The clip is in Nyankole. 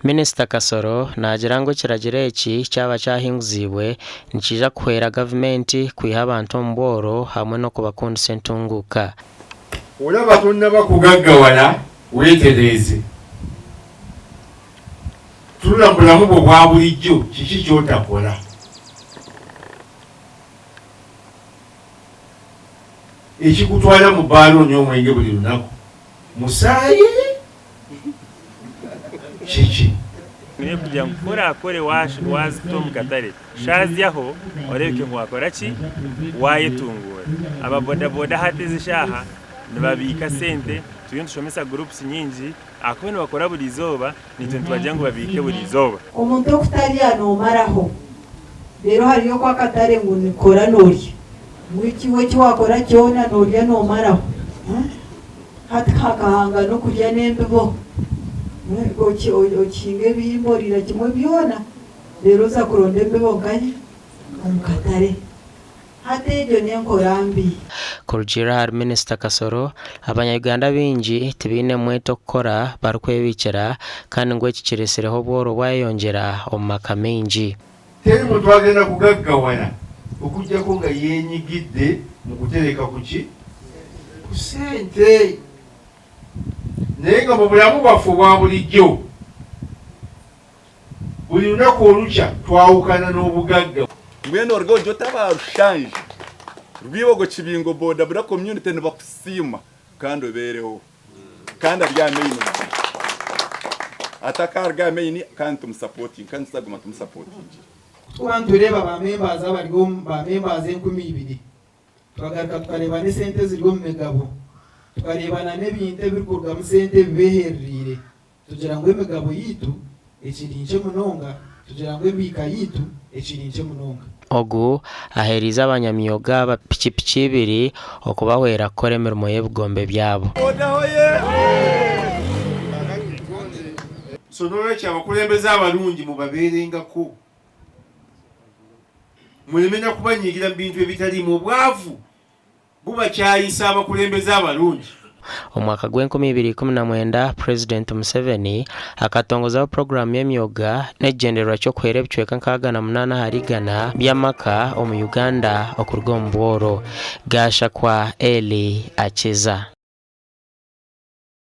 Minisita Kasoro naagira ngu ekiragiro eki kyaba kyahinguziibwe nikiija kuhwera gavumenti kwiha abantu omu bworo hamwe n'okubakundisa entunguuka. Olaba tonnaba kugaggawala weetereeze. Tunula mu bulamu bwo obwa bulijjo, kiki ky'otakola? Ekikutwala mu bbaala onywa omwenge buli lunaku musaayi? Kiki? Nyine kugira ngu ku oraakore waazita omu katare, shaazyaho oreebeke ngu waakora ki? Waayetunguura. Aba bodaboda hati ezi eshaaha nibabiika sente, turiyo nitushomesa gurupusi nyingi ahakuba nibakora buri izooba, naitwe nitubagira ngu babiike buri izooba. Omuntu okutarya nomaraho reero hariyo oku akatare ngu nikora norya ngu iwe eki wakora kyona norya nomaraho. Hati hakahanga n'okurya n'embibo, okihinga ebihimba oriira kimwe byona reero oza kuronda embibo nkahi? Omu katare. Hati egyo n'enkora mbi. Kurugiirira ahari Minisita Kasoro, abanya-Uganda baingi tibaine mweto kukora barikwebiikira kandi ngu eki kiretsireho obworo bwayeyongyera omu maka maingi. Teri muntu agenda kugaggawala okuggyako nga yeenyigidde mu kutereka ku ki? Ku ssente. Naye nga mu bulamu bwaffe obwa bulijjo, buli lunaku olukya twawukana n'obugagga. Mbwenu oruge ogye ote aba Rushanje, Rwibogo, Kibingo, bodaboda community nibakusiima kandi obeereho. Kandi ari aha main buzima. Atakaruga aha main kandi tumusapotinge kandi tuzaguma tumusapotingire. Kutuba nitureeba ba members abari omu ba members 2000, tukagaruka tukareeba n'esente eziri omu migabo, tukareeba na n'ebintu ebirikurugamu sente ebibehereriire, tugira ngu emigabo yaitu ekiri nkye munonga, tugira ngu embiika yaitu ekiri nkye munonga. Ogu aheereize abanyamyoga aba pikipiki ibiri okubahwera kukora emirimo y'ebigombe byabo. So n'olwekyo abakulembeze abalungi mubabeerengako, muleme na kubanyiigira mu bintu ebitaliimu. Obwavu Bubakyayisa abakulembeze abalungi. Omwaka gw'enkumi ibiri ikumi na mwenda, Purezidenti Museveni akatongozaho puroguraamu y'emyoga n'ekigyendererwa ky'okuhwera ebicweka 68 ahari igana by'amaka omu Uganda okuruga omu bworo. Gashakwa Elly Akiza.